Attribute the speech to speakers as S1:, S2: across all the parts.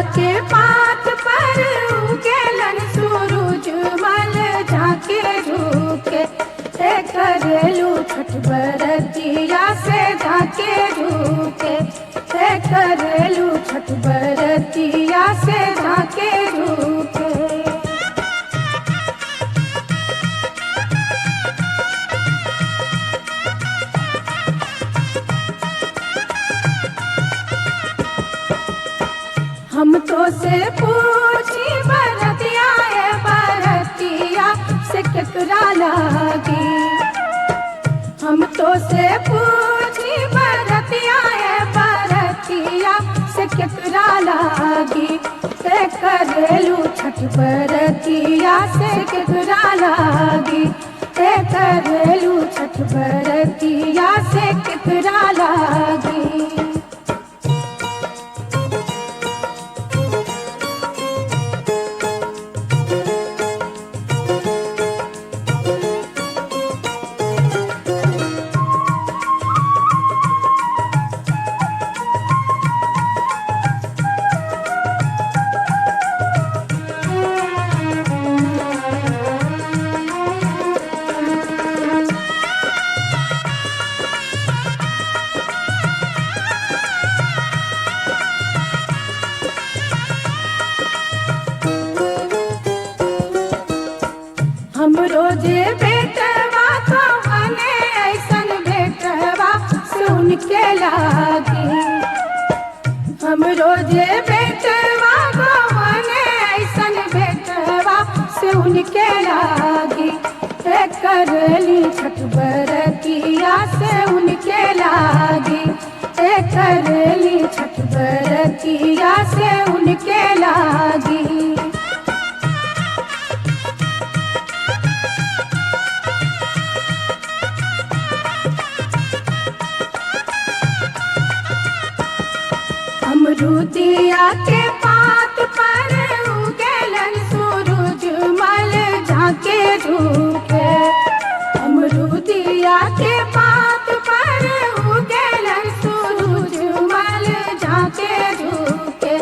S1: के पात पर उगेलन सूरज मल झाके झुके, ते करेलू छठ बरतिया से झाके झुके, ते करेलू छठ बरतिया से झाके झुके। हम तो से पूछी बरतिया ए बरतिया से केकरा लागी, हम तो से पूछी बरतिया ए बरतिया से केकरा लागी, ते करेलू छठ बरतिया से केकरा लागी, ते करेलू छठ बरतिया से केकरा लागी। हम रोजे बेटवा तो हने ऐसन बेटवा सुन के लागी, हम रोजे बेटवा तो हने ऐसन बेटवा सुन के लागी, ते करली छठ बरतिया से उनके लागी, ते करली छठ बरतिया से उनके लागी। अमरुदिया के पात पर उगेलन सूरज मल झाके झुके, अमरुदिया के पात पर उगेलन सूरज मल झाके झुके,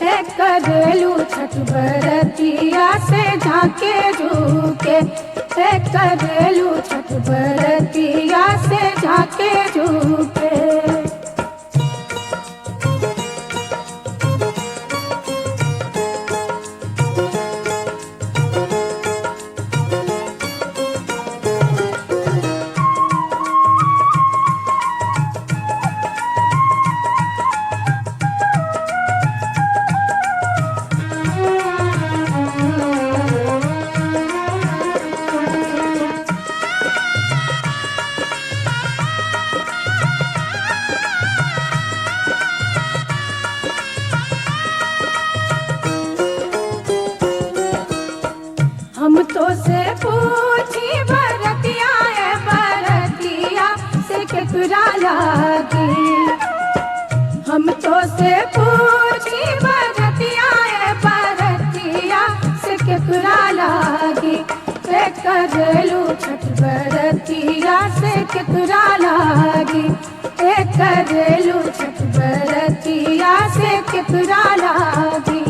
S1: ते करेलू छठ बरतिया से झाके झुके, ते करेलू छठ बरतिया से झाके झुके। हम तो से पूछी बरतिया ए बरतिया से केकरा लागी, हम तो से पूछी बरतिया ए बरतिया से केकरा लागी, ते करेलू छठ बरतिया से केकरा लागी, ते करेलू छठ बरतिया से केकरा लागी।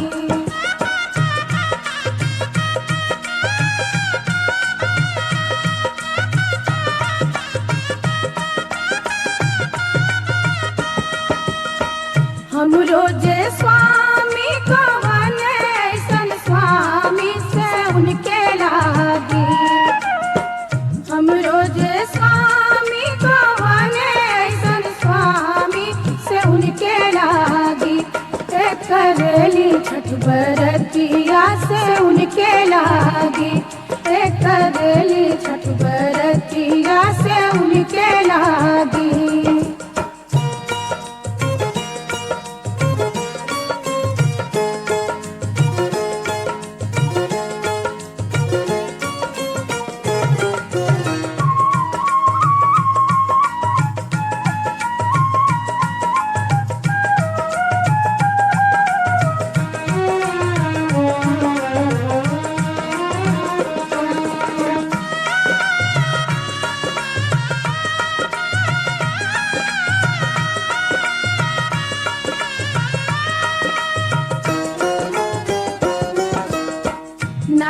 S1: हम रोजे स्वामी को हने ऐसन स्वामी से उनके लागी, हम रोजे स्वामी को हने ऐसन स्वामी से उनके लागी, ते करेली छठ बरतिया से उनके लागी, ते करेली छठ बरतिया से उनके लागी।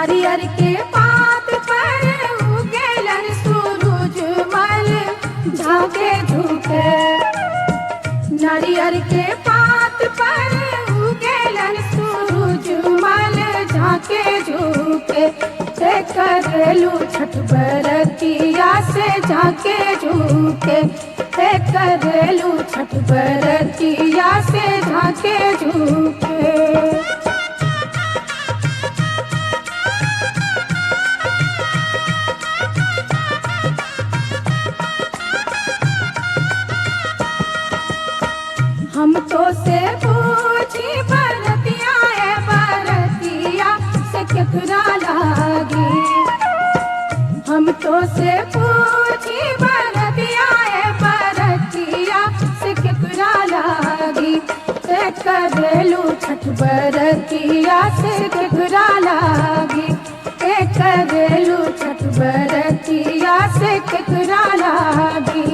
S1: नारियर के पात पर उगेलन सूरज मल झाके झुके। नारियर के पात पर उगेलन सूरज मल झाके झुके। ते करेलू छठ बरतिया से झाके झुके। ते करेलू छठ बरतिया से झाके झुके। हम तो से पूछी बरतिया ए बरतिया से केकरा लागी। हम तो से पूछी बरतिया ए बरतिया से केकरा लागी। ते करेलू छठ बरतिया से केकरा लागी। ते करेलू छठ बरतिया से केकरा लागी।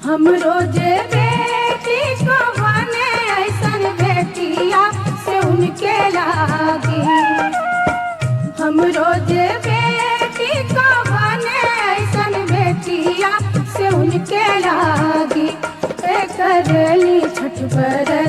S1: हम रोजे बेटी को बने ऐसन बेटिया से उनके लागी। हम रोजे बेटी को बने ऐसन बेटिया से उनके लागी। ते करेली छठ बरतिया